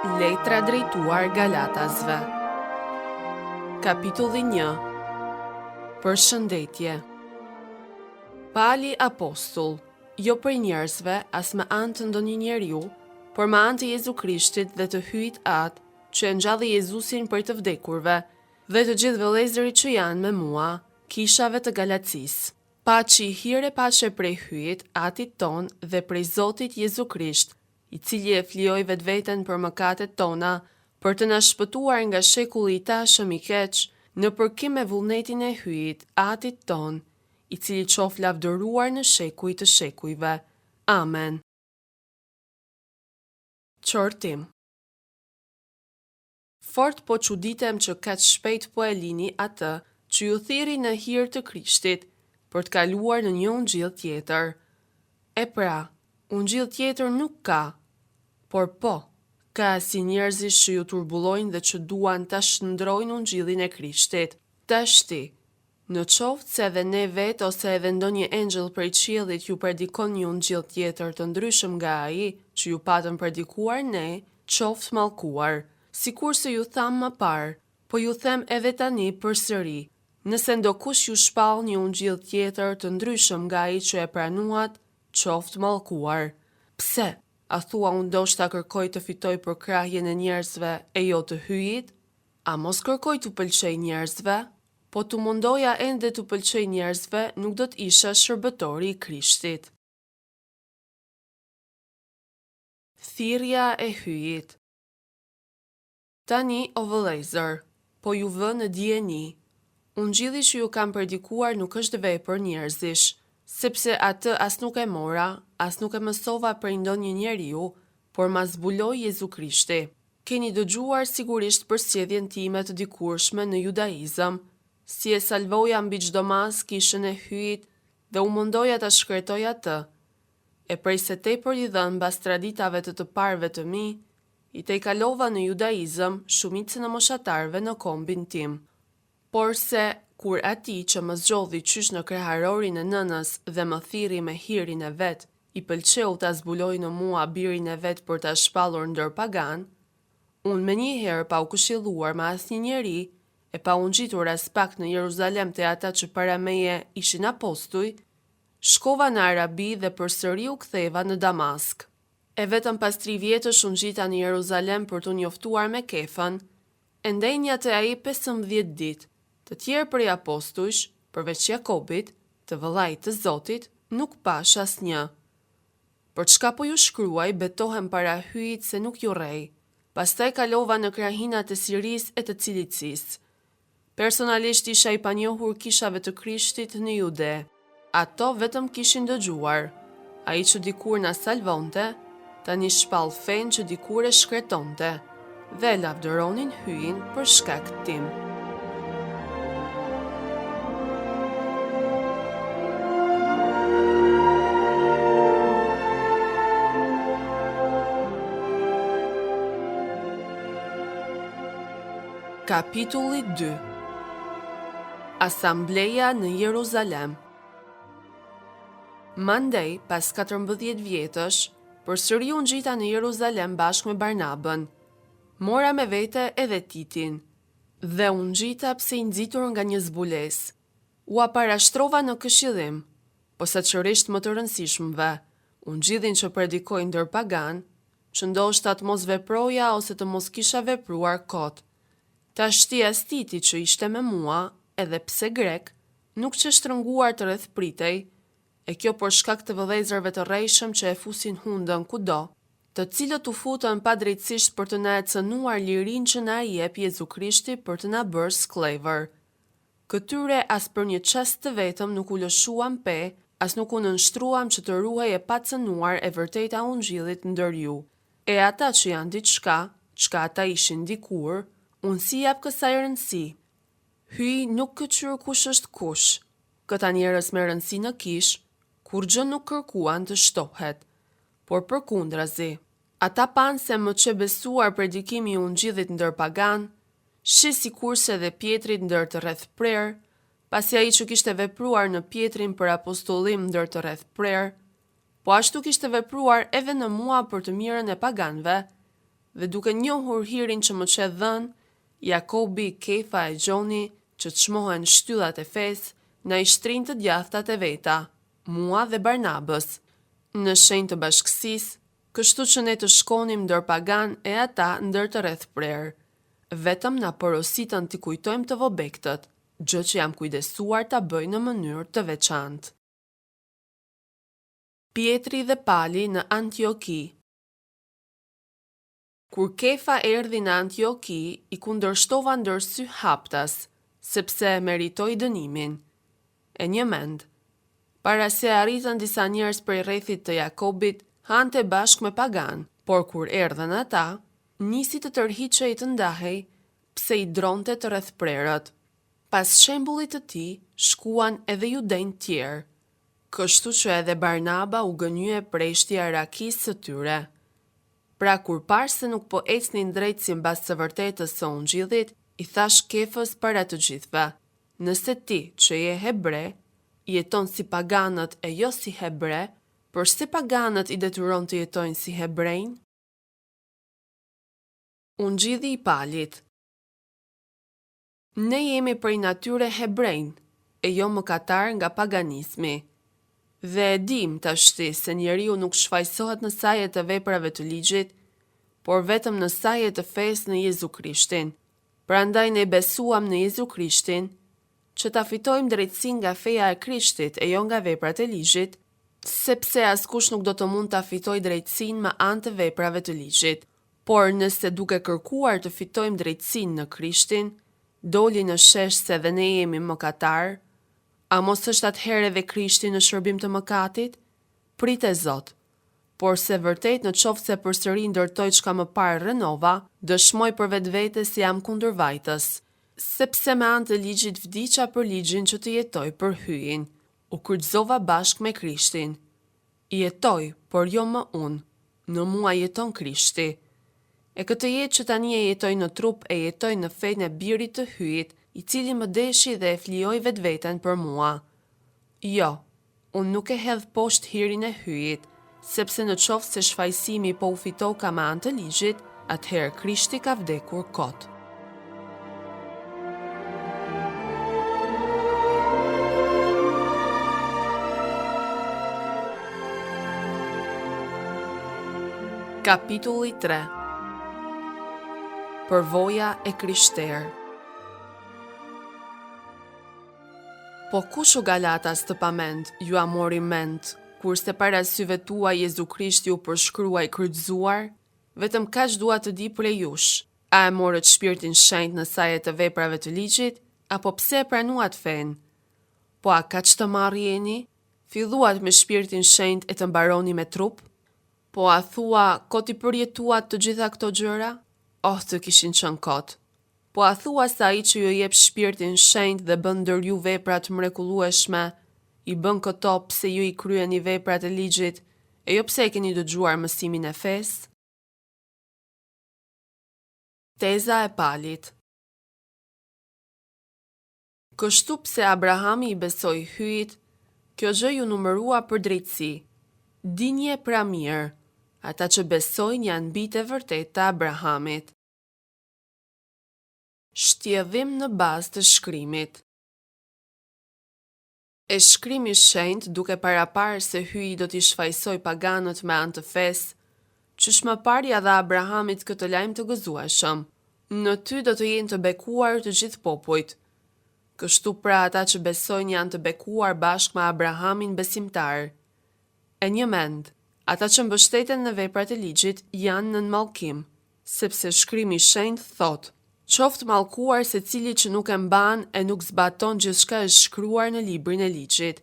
Letra drejtuar Galatasve. Kapitulli 1. Përshëndetje. Pali apostull, jo prej njerëzve, as me anë të ndonjë njeriu, por me anë të Jezu Krishtit dhe të Hyjit Atë, që e ngjalli Jezusin prej të vdekurve, dhe të gjithë vëllezërit që janë me mua, kishave të Galacisë. Paçi hir e paqe prej Hyjit, Atit tonë dhe prej Zotit Jezu Krisht, i cili e flijoi vetveten për mëkatet tona, për të na shpëtuar nga shekulli i tashëm i keq, në përkim me vullnetin e Hyjit, Atit tonë, i cili qoftë lavdëruar në shekuj të shekujve. Amen. Qortim. Fort po çuditem që kaq shpejt po e lini atë që ju thirri në hir të Krishtit, për të kaluar në një ungjill tjetër. E pra, ungjill tjetër nuk ka. Por po, ka asi njerëzish që ju turbullojnë dhe që duan ta shndrojnë ungjillin e Krishtit. Tashti, Në qoftë se edhe ne vetë ose edhe ndonjë engjëll prej qiellit ju predikon një ungjill tjetër të ndryshëm nga ai që ju patëm predikuar ne, qoftë mallkuar. Sikurse ju thamë më parë, po ju them edhe tani përsëri, nëse ndokush ju shpall një ungjill tjetër të ndryshëm nga ai që e pranuat, qoftë mallkuar. Pse, a thua unë ndoshta kërkoj të fitoj përkrahjen e njerëzve e jo të Hyjit? A mos kërkoj t'u pëlqej njerëzve? Po t'u mundoja ende t'u pëlqej njerëzve, nuk do të isha shërbëtori i Krishtit. Thirrja e Hyjit. Tani, o vëllezër, po ju vë në dijeni, Ungjilli që ju kam predikuar nuk është vepër njerëzish, sepse atë as nuk e mora, as nuk e mësova prej ndonjë njeriu, por ma zbuloi Jezu Krishti. Keni dëgjuar sigurisht për sjelljen time të dikurshme në judaizëm, si e salvoja mbi çdo masë kishën e Hyjit dhe u mundoja ta shkretoj atë. E prej se tepër i dhënë mbas traditave të të parëve të mi, i tejkalova në judaizëm shumicën e moshatarëve në kombin tim. Porse, kur Atij që më zgjodhi qysh në kraharorin e nënës dhe më thirri me hirin e vet, i pëlqeu ta zbulojë në mua Birin e vet për ta shpallur ndër paganë, unë menjëherë pa u këshilluar me asnjë njeri e pa u ngjitur aspak në Jeruzalem te ata që para meje ishin apostuj, shkova në Arabi dhe përsëri u ktheva në Damask. E vetëm pas tri vjetësh u ngjita në Jeruzalem për t'u njoftuar me Kefën, E ndenja te ai 15 ditë, të tjerë prej apostujsh, përveç Jakobit, të vëllait të Zotit, nuk pashë asnjë. Për çka po ju shkruaj, betohem para Hyjit se nuk ju rrej. Pastaj kalova në krahinat e Sirisë e të Cilicisë. Personalisht isha i panjohur kishave të Krishtit në Jude. Ato vetëm kishin dëgjuar, Ai që dikur na salvonte, tani shpall fenë që dikur e shkretonte, dhe e lavdëronin Hyjin për shkak tim. Kapitulli 2 Asambleja në Jeruzalem Mandej, pas 14 vjetësh, përsëri u ngjita në Jeruzalem bashkë me Barnabën. Mora me vete edhe Titin. Dhe u ngjita pse i nxitur nga një zbulesë. Ua parashtrova në këshillim, posaçërisht më të rëndësishmëve, ungjillin që predikoj ndër paganë, që ndoshta të mos veproja ose të mos kisha vepruar kot. Tashti as Titi që ishte me mua, edhe pse grek, nuk qe shtrënguar të rrethpritej, e kjo për shkak të vëllezërve të rrejshëm që e fusin hundën kudo, të cilët u futën padrejtësisht për të na e cënuar lirinë që na e jep Jezu Krishti për të na bërë skllevër. Këtyre as për një çast të vetëm nuk u lëshuam pe, as nuk u nënshtruam që të ruhej e pacënuar e vërteta e Ungjillit ndër ju. E ata që janë diçka, çka ata ishin dikur, unë s'i jap kësaj rëndësi. Hyji nuk këqyr kush është kush. Këta njerëz me rëndësi në kishë, kurrgjë nuk kërkuan të shtohet. Por përkundrazi, ata panë se më qe besuar predikimi i Ungjillit ndër paganë, Shi sikurse dhe Pjetrit ndër të rrethprerë, pasi ai që kishte vepruar në Pjetrin për apostullim ndër të rrethprerë, po ashtu kishte vepruar edhe në mua për të mirën e paganëve. Dhe duke njohur hirin që më qe dhënë, Jakobi, Kefa e Gjoni, që çmohen shtyllat e fesë, na i shtrinë të djathtat e veta, mua dhe Barnabës, në shenjë të bashkësisë, kështu që ne të shkonim ndër paganë e ata ndër të rrethprerë. Vetëm na porositën t'i kujtojmë të vobektët, gjë që jam kujdesuar ta bëj në mënyrë të veçantë. Pjetri dhe Pali në Antioki. Kur Kefa erdhi në Antioki, i kundërshtova ndër sy haptas, sepse e meritoi dënimin. E njëmend. Para se arritën disa njerëz prej rrethit të Jakobit, hante bashkë me paganë, por kur erdhën ata, nisi të tërhiqej e të ndahej, pse i dronte të rrethprerët. Pas shembullit të tij, shkuan edhe judenjtë tjerë. Kështu që edhe Barnaba u gënjye prej shtiarakisë së tyre. Pra kur pashë se nuk po ecnin drejt simbas së vërtetës së Ungjillit, i thashë Kefës para të gjithëve, Nëse ti, që je hebre, jeton si paganët e jo si hebre, përse paganët i detyron të jetojnë si hebrenj? Ungjilli i Palit. Ne jemi prej natyre hebrenj, e jo mëkatarë nga paganizmi. Dhe e dimë, tashti, se njeriu nuk shfajësohet në saje të veprave të ligjit, por vetëm në saje të fesë në Jezu Krishtin. Prandaj ne besuam në Jezu Krishtin, që ta fitojmë drejtësinë nga feja e Krishtit e jo nga veprat e ligjit, sepse askush nuk do të mund ta fitojë drejtësinë me anë të veprave të ligjit. Por nëse duke kërkuar të fitojmë drejtësinë në Krishtin, doli në shesh se dhe ne jemi mëkatarë, a mos është atëherë edhe Krishti në shërbim të mëkatit? Prite Zot! Porse vërtet në qoftë se përsëri ndërtoj çka më parë rrënova, dëshmoj për vetvete se jam kundërvajtës. Sepse me anë të ligjit vdiqa për ligjin që të jetoj për Hyjin. U kryqëzova bashkë me Krishtin. Jetoj, por jo më unë. Në mua jeton Krishti. E këtë jetë që tani e jetoj në trup e jetoj në fenë e Birit të Hyjit, i cili më deshi dhe e flijoi vetveten për mua. Jo, unë nuk e hedh poshtë hirin e Hyjit, sepse në qoftë se shfajësimi po u fitoka me anë të ligjit, atëherë Krishti ka vdekur kot. Kapitulli 3 Përvoja e krishterë Po kush o Galatas të pamend, jua mori mendtë, kurse para syve tuaj Jezu Krishti u përshkrua i kryqëzuar? Vetëm kaq dua të di prej jush, a e morët Shpirtin Shenjt në saje të veprave të ligjit, apo pse e pranuat fenë? Po a kaq të marrë jeni? Filluat me Shpirtin Shenjt e të mbaroni me trup? Po a thua kot i përjetuat të gjitha këto gjëra? Oh të kishin qenë kot! Po a thua se ai që ju jep Shpirtin Shenjt dhe bën ndër ju vepra të mrekullueshme, i bën këto pse ju i kryeni veprat e ligjit, e jo pse e keni dëgjuar mësimin e fesë? Teza e Palit. Kështu pse Abrahami i besoi Hyjit, kjo gjë iu numërua për drejtësi. Dinje pra mirë, ata që besojnë janë bijtë e vërtetë të Abrahamit. Shtjellim në bazë të shkrimit. E shkrimi i shenjtë duke paraparë se Hyji do t'i shfajësojë paganët me anë të fesë, qysh më parë ia dha Abrahamit këtë lajm të gëzueshëm, Në ty do të jenë të bekuar të gjithë popujt. Kështu pra ata që besojnë janë të bekuar bashkë me Abrahamin besimtar. E njëmend, ata që mbështeten në veprat e ligjit janë nën mallkim, Sepse Shkrimi i Shenjtë thotë, Qoftë mallkuar secili që nuk e mban e nuk zbaton gjithçka është shkruar në librin e ligjit.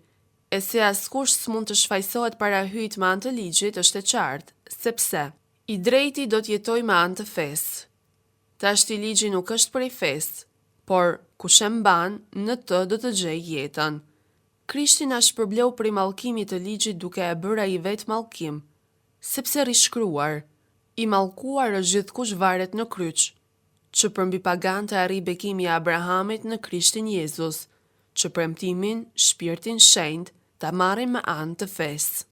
E se askush s'mund të shfajësohet para Hyjit me anë të ligjit është e qartë, sepse, I drejti do të jetojë me anë të fesë. Tashti ligji nuk është prej fesë, por, kush e mban, në të do të gjejë jetën. Krishti na shpërbleu prej mallkimit të ligjit duke e bërë ai vetë mallkim, Sepse rri shkruar, I mallkuar është gjithkush varet në kryq, që përmbi paganë të arrijë bekimi i Abrahamit në Krishtin Jezus, që premtimin, Shpirtin Shenjt, ta marrim me anë të fesë.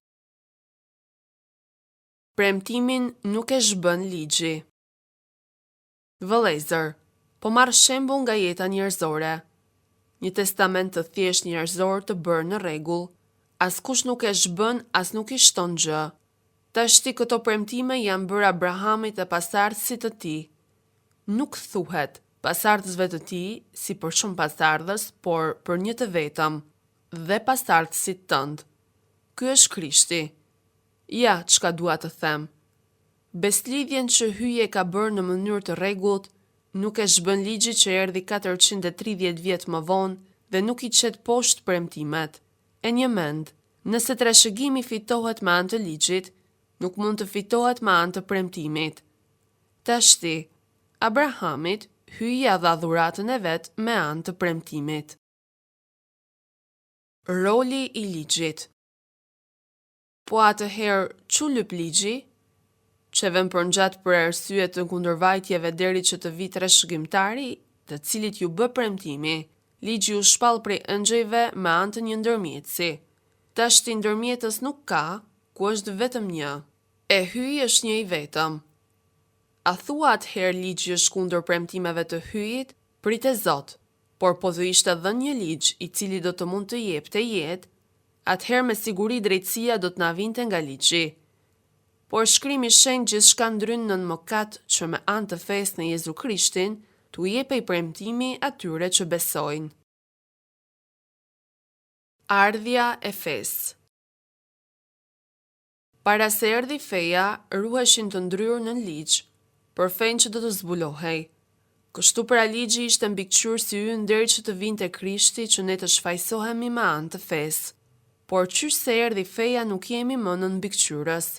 Premtimin nuk e zhbën ligji. Vëllezër, po marr shembull nga jeta njerëzore. Një testament të thjeshtë njerëzor të bërë në rregull, askush nuk e zhbën as nuk i shton gjë. Tashti këto premtime i janë bërë Abrahamit e pasardhësit të tij. Nuk thuhet, pasardhësve të tij, si për shumë pasardhës, por për një të vetëm, dhe pasardhësit tënd. Ky është Krishti. Ja, çka dua të them. Besëlidhjen që Hyji e ka bërë në mënyrë të rregullt, nuk e zhbën ligji që erdhi 430 vjet më vonë dhe nuk i qet poshtë premtimet. E njëmend, nëse trashëgimi fitohet me anë të ligjit, nuk mund të fitohet me anë të premtimit. Tashti, Abrahamit, Hyji ia dha dhuratën e vet me anë të premtimit. Roli i ligjit. Po atëherë, ç'u lyp ligji? Qe vënë përgjatë për arsye të kundërvajtjeve deri që të vijë trashëgimtari, të cilit iu bë premtimi. Ligji u shpall prej ëngjëjve me anë të një ndërmjetësi. Tashti ndërmjetës nuk ka, ku është vetëm një. E Hyji është një i vetëm. A thua atëherë ligji është kundër premtimeve të Hyjit? Prite Zot! Por po të ishte dhënë një ligj i cili do të mund të jepte jetë, atëherë me siguri drejtësia do të na vinte nga ligji. Por Shkrimi i Shenjtë gjithçka ndryn nën mëkat që me anë të fesë në Jezu Krishtin t'u jepej premtimi atyre që besojnë. Ardhja e fesë. Para se erdhi feja, ruheshin të ndryrë nën ligj, për fenë që do të zbulohej. Kështu pra ligji ishte mbikëqyrësi ynë deri që të vinte Krishti që ne të shfajësohemi me anë të fesë. Por qysh se erdhi feja nuk jemi më nën mbikëqyrës.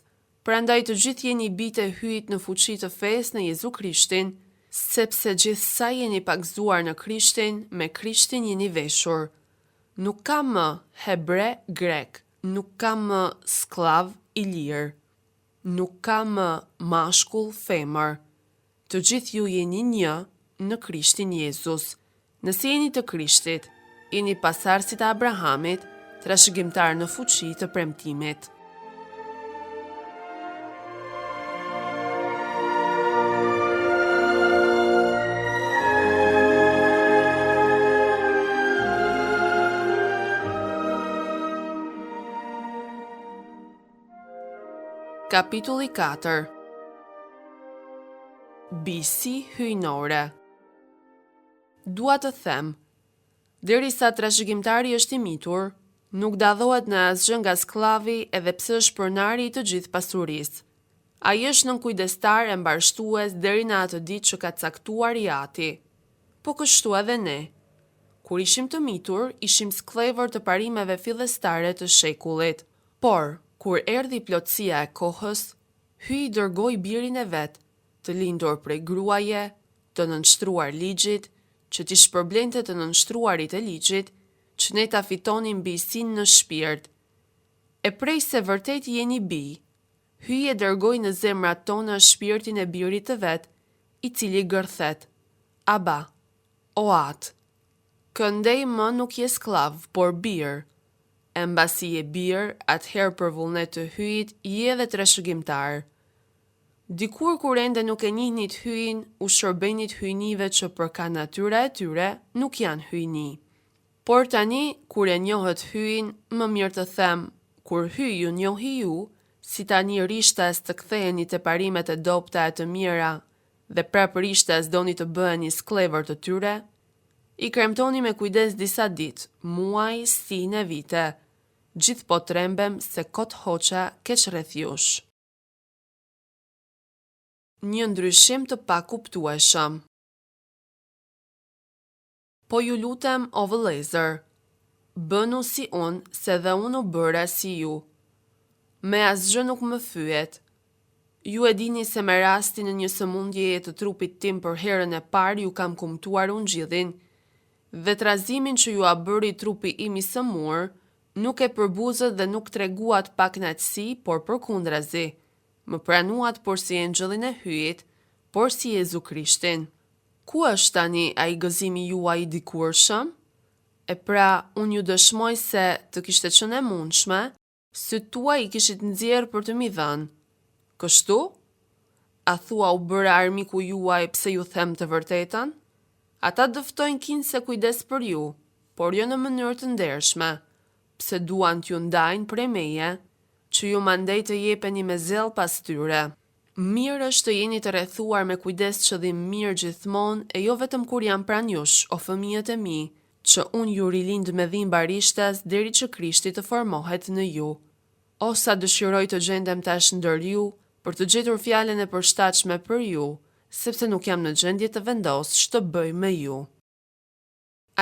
Prandaj të gjithë jeni bijtë e Hyjit në fuqi të fesë në Jezu Krishtin, sepse gjithë sa jeni pagëzuar në Krishtin, me Krishtin jeni veshur. Nuk ka më hebre, grek, Nuk ka më skllav, i lirë. Nuk ka më mashkull, femër. Të gjithë ju jeni një në Krishtin Jezus. Nëse jeni të Krishtit, jeni pasardhësit e Abrahamit, trashëgimtarë në fuqi të premtimit. Kapitulli 4 Bijësi hyjnore Dua të them, derisa trashëgimtari është i mitur, nuk dallohet në asgjë nga skllavi edhe pse është pronari i të gjithë pasurisë. Ai është nën kujdestar e mbarështues deri në atë ditë që ka caktuar i ati. Po kështu edhe ne. Kur ishim të mitur, ishim skllevër të parimeve fillestare të shekullit. Por, kur erdhi plotësia e kohës, Hyji dërgoi Birin e vet, të lindur prej gruaje, të nënshtruar ligjit, që t'i shpërblente të nënshtruarit e ligjit, që ne ta fitonim bijësinë në shpirt. E prej se vërtet jeni bij, Hyji e dërgoi në zemrat tona shpirtin e Birit të vet, i cili gërthet, Aba, o Atë! Këndej më nuk je skllav, por bir. E mbasi je bir, atëherë për vullnet të Hyjit je edhe trashëgimtar. Dikur kur ende nuk e njihnit Hyjin, u shërbenit hyjnive që për ka natyra e tyre nuk janë hyjni. Por tani, kur e njohët Hyjin, më mirë të them, kur Hyji ju njohi ju, si tani rishtas të ktheheni te parimet e dobëta e të mjera dhe prapë rishtas doni të bëheni skllevër të tyre? I kremtoni me kujdes disa ditë, muaj, stinë e vite. Gjithë po trembem se kot hoqa keq rreth jush. Një ndryshim të pakuptueshëm. Po ju lutem, o vëllezër, bënu si unë, se dhe unë u bëra si ju. Me asgjë nuk më fyet. Ju e dini se me rastin e një sëmundjeje të trupit tim për herën e parë ju kam kumtuar ungjillin, dhe trazimin që jua bëri trupi im i sëmurë, nuk e përbuzët dhe nuk treguat pakënaqësi, por përkundrazi, më pranuat porsi engjëllin e Hyjit, porsi Jezu Krishtin. Ku është tani ai gëzimi juaj i dikurshëm? E pra, unë ju dëshmoj se, të kishte qenë e mundshme, sytë tuaj i kishit nxjerrë për të m'i dhënë. Kështu? A thua u bëra armiku juaj pse ju them të vërtetën? Ata dëftojnë kinse kujdes për ju, por jo në mënyrë të ndershme, pse duan t'ju ndajnë prej meje, që ju mandej të jepeni me zell pas tyre. Mirë është të jeni të rrethuar me kujdes qëllimmirë gjithmonë e jo vetëm kur jam pranë jush, o fëmijët e mi, që unë ju rilind me dhimbë arishtas deri që Krishti të formohet në ju. Oh sa dëshiroj të gjendem tash ndër ju, për të gjetur fjalën e përshtatshme për ju, sepse nuk jam në gjendje të vendos ç'të bëj me ju.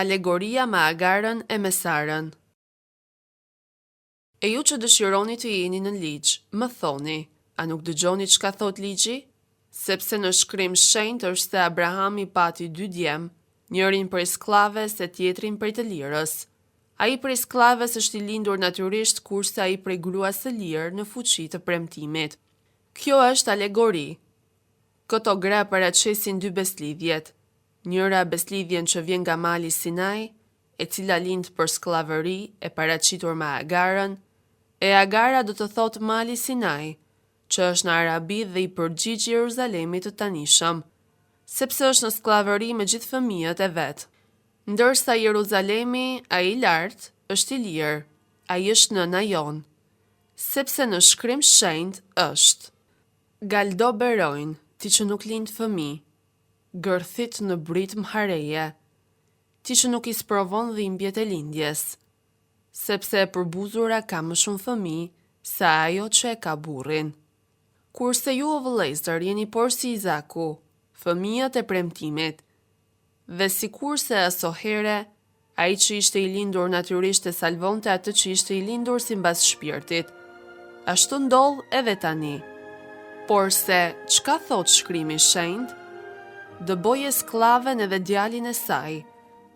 Alegoria me Agarën e me Sarën. E ju që dëshironi të jeni nën ligj, më thoni, a nuk dëgjoni çka thotë ligji? Sepse në shkrim shenjt është se Abrahami pati dy djem, njërin prej skllaves e tjetrin prej të lirës. Ai prej skllaves është i lindur natyrisht kurse ai prej gruas së lirë në fuqi të premtimit. Kjo është alegori. Këto gra paraqesin dy besëlidhjet, njëra besëlidhjen që vjen nga mali Sinai, e cila lind për skllavëri e paraqitur me Agarën, e Agara do të thotë mali Sinai, që është në Arabi dhe i përgjigj Jeruzalemit të tanishëm, sepse është në skllavëri me gjithë fëmijët e vet. Ndërsa Jeruzalemi, ai i lartë, është i lirë, ai është nëna jonë. Sepse në shkrim shenjt është. Galdo beronj, ti që nuk lind fëmijë, gërthit në britmë hareje, ti që nuk i sprovon dhimbjet e lindjes, sepse e përbuzura ka më shumë fëmijë se ajo që e ka burrin. Kurse ju o vëllezër jeni porsi Izaku, fëmijët e premtimit. Dhe sikurse asohere, ai që ishte i lindur natyrisht e salvonte atë që ishte i lindur simbas shpirtit. Ashtu ndodh edhe tani. Porse, çka thotë shkrimi i shenjtë? Dëboje skllaven edhe djalin e saj,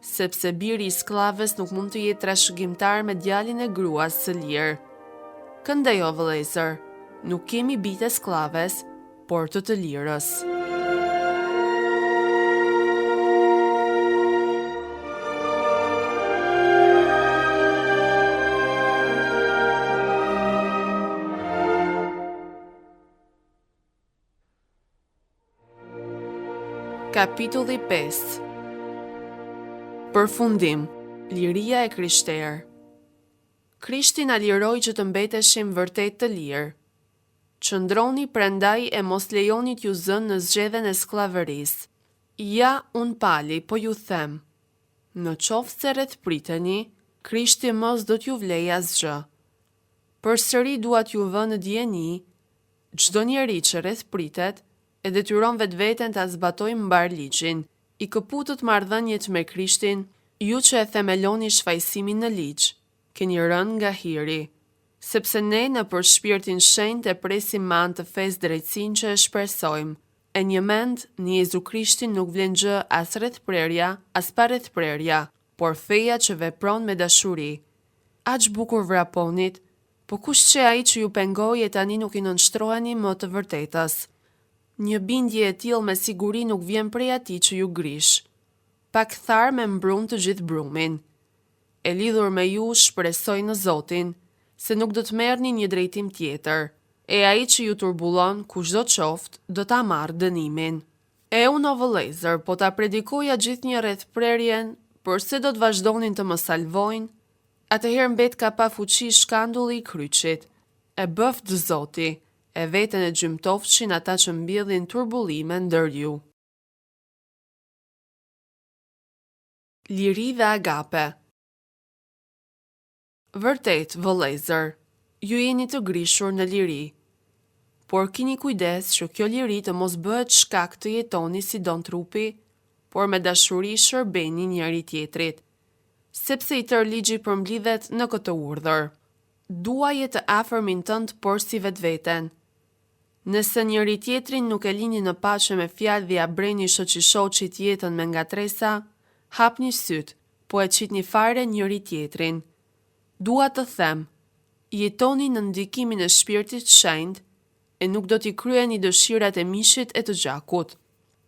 sepse biri i skllaves nuk mund të jetë trashëgimtar me djalin e gruas së lirë. Këndej o vëllezër, nuk jemi bijtë e skllaves, por të të lirës. Kapitulli 5 Përfundim Liria e krishterë Krishti na liroi që të mbeteshim vërtet të lirë. Qëndroni prandaj e mos lejoni t'ju zënë në zgjedhën e skllavërisë. Ja, unë Pali, po ju them, në qoftë se rrethpriteni, Krishti më s'do t'ju vlejë asgjë. Përsëri dua t'ju vë në dijeni, çdo njeri që rrethpritet, e detyron vetveten ta zbatojë mbarë ligjin. I këputët marrëdhëniet me Krishtin, ju që e themeloni shfajësimin në ligj, keni rënë nga hiri. Sepse ne nëpër Shpirtin Shenjt e presim me anë të fesë drejtësinë që e shpresojmë. E njëmend, në Jezu Krishtin nuk vlen gjë as rrethprerja, as parrethprerja, por feja që vepron me dashuri. Aq bukur vraponit, po kush qe ai që ju pengoi e tani nuk i nënshtroheni më të vërtetës? Një bindje e tillë me siguri nuk vjen prej atij që ju grish. Pak tharm e mbrun të gjithë brumin. E lidhur me ju shpresoj në Zotin, se nuk do të merrni një drejtim tjetër, e ai që ju turbullon, kushdo qoftë, do ta marrë dënimin. E unë o vëllezër, po ta predikoja gjithnjë rrethprerjen, përse do të vazhdonin të më salvojnë? Atëherë mbetka pa fuqi shkandulli i kryqit. E bëftë Zoti, e veten e gjymtofshin ata që mbjellin turbullime ndër ju. Liri dhe agape. Vërtet, vëllezër, ju jeni të grishur në liri. Por kini kujdes që kjo liri të mos bëhet shkak të jetoni si don trupi, por me dashuri shërbeni njëri-tjetrit. Sepse i tërë ligji përmblidhet në këtë urdhër. Duaje të afërmin tënd porsi vetveten. Nëse njëri-tjetrin nuk e lini në paqe me fjalë dhe ia breni shoqi-shoqit jetën me ngatërresa, hapni sytë, po e qitni fare njëri-tjetrin. Dua të them, jetoni nën ndikimin e Shpirtit Shenjt e nuk do t'i kryeni dëshirat e mishit e të gjakut.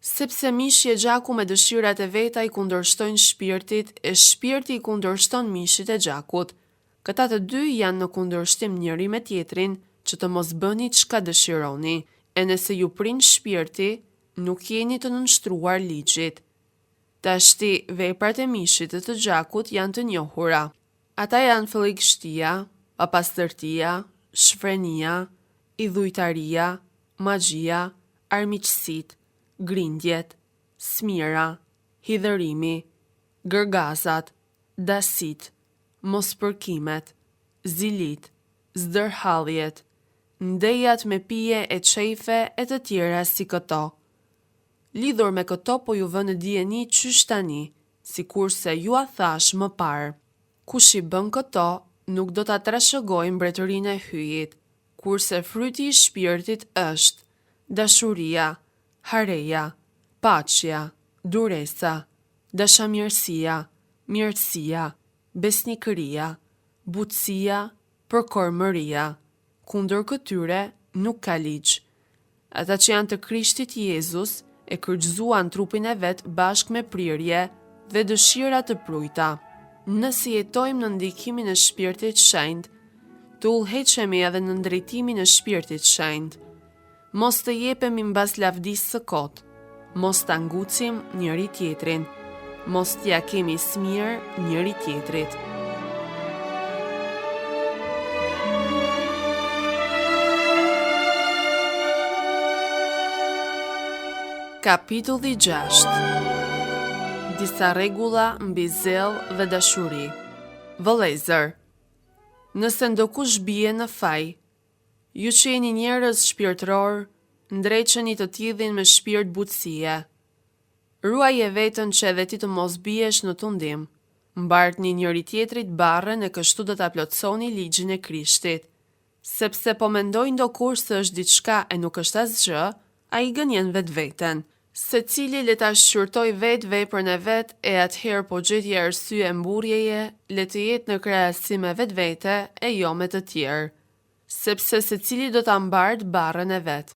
Sepse mishi e gjaku me dëshirat e veta i kundërshtojnë Shpirtit e Shpirti i kundërshton mishit e gjakut. Këta të dy janë në kundërshtim njëri me tjetrin që të mos bëni çka dëshironi. E nëse ju prin Shpirti, nuk jeni të nënshtruar ligjit. Tashti, veprat e mishit e të gjakut janë të njohura. Ata janë fëlliqshtia, papastërtia, shfrenia, idhujtaria, magjia, armiqësitë, grindjet, smira, hidhërimi, gërgazat, dasitë, mospërkimet, zilitë, zdërhalljet, ndejat me pije e qejfe e të tjera si këto. Lidhur me këto po ju vë në dijeni qysh tani, sikurse jua thashë më parë. Kush i bën këto, nuk do ta trashëgojë mbretërinë e Hyjit, kurse fryti i Shpirtit është, dashuria, hareja, paqja, duresa, dashamirësia, mirësia, besnikëria, butësia, përkormëria. Kundër këtyre nuk ka ligj. Ata që janë të Krishtit Jezus e kryqëzuan trupin e vet bashkë me prirje dhe dëshira të prujta. Nëse jetojmë nën ndikimin e Shpirtit Shenjt, të udhëhiqemi edhe nën drejtimin e Shpirtit Shenjt. Mos të jepemi mbas lavdisë së kotë, mos ta ngucim njëri-tjetrin, mos t'ia kemi smirë njëri-tjetrit. Kapitulli 6 Disa rregulla mbi zell dhe dashuri Vëllezër, nëse ndokush bie në faj, Ju që jeni njerëz shpirtërorë, ndreqeni të tillin me shpirt butësie. Ruaje veten që edhe ti të mos biesh në tundim. Mbartni njëri-tjetrit barrën e kështu do ta plotësoni ligjin e Krishtit. Sepse po mendoi ndokush se është diçka e nuk është asgjë, ai gënjen vetveten. Secili le ta shqyrtojë vetë veprën e vet e atëherë po gjeti arsye mburrjeje, le të jetë në krahasim me vetvete e jo me të tjerë. Sepse secili do ta mbartë barrën e vet.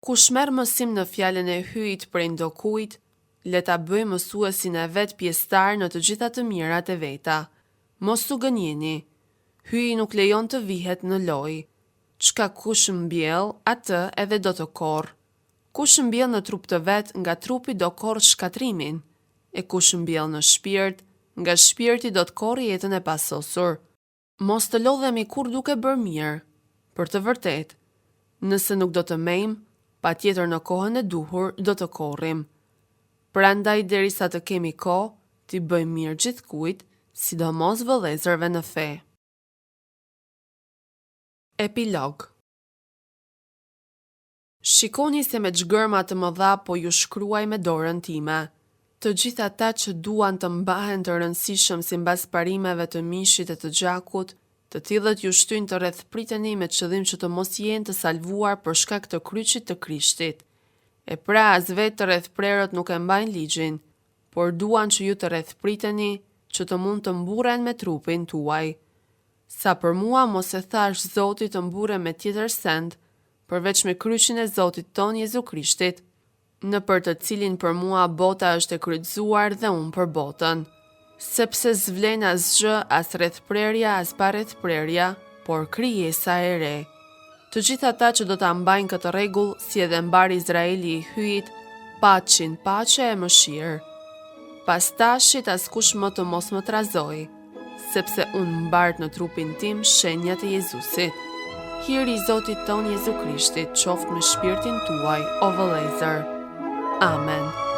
Kush merr mësim në fjalën e Hyjit prej ndokujt, le ta bëjë mësuesin e vet pjesëtar në të gjitha të mirat e veta. Mos u gënjeni. Hyji nuk lejon të vihet në lojë. Çka kush mbjell, atë edhe do të korrë. Kush mbjell në trup të vet, nga trupi do korrë shkatërrimin, e kush mbjell në shpirt, nga shpirti do të korrë jetën e pasosur. Mos të lodhemi kurrë duke bërë mirë, për të vërtetë, nëse nuk do të mejmë, patjetër në kohën e duhur do të korrim. Prandaj derisa të kemi kohë, t'i bëjmë mirë gjithkujt, sidomos vëllezërve në fe. Epilog. Shikoni se me ç'gërma të mëdha po ju shkruaj me dorën time. Të gjithë ata që duan të mbahen të rëndësishëm simbas parimeve të mishit e të gjakut, të tillët ju shtyjnë të rrethpriteni me qëllim që të mos jenë të salvuar për shkak të kryqit të Krishtit. E pra as vetë të rrethprerët nuk e mbajnë ligjin, por duan që ju të rrethpriteni që të mund të mburren me trupin tuaj. Sa për mua mos e thashtë Zoti të mburrem me tjetër send, përveç me kryqin e Zotit tonë Jezu Krishtit, nëpër të cilin për mua bota është e kryqëzuar dhe unë për botën. Sepse s'vlen asgjë as rrethprerja as parrethprerja, por krijesa e re. Të gjithë ata që do ta mbajnë këtë rregull, si edhe mbarë Izraeli i Hyjit, paçin paqe e mëshirë. Pas tashit askush më të mos më trazojë, sepse unë mbart në trupin tim shenjat e Jezusit. Hiri i Zotit tonë Jezu Krishtit qoftë me shpirtin tuaj, o vëllezër. Amen.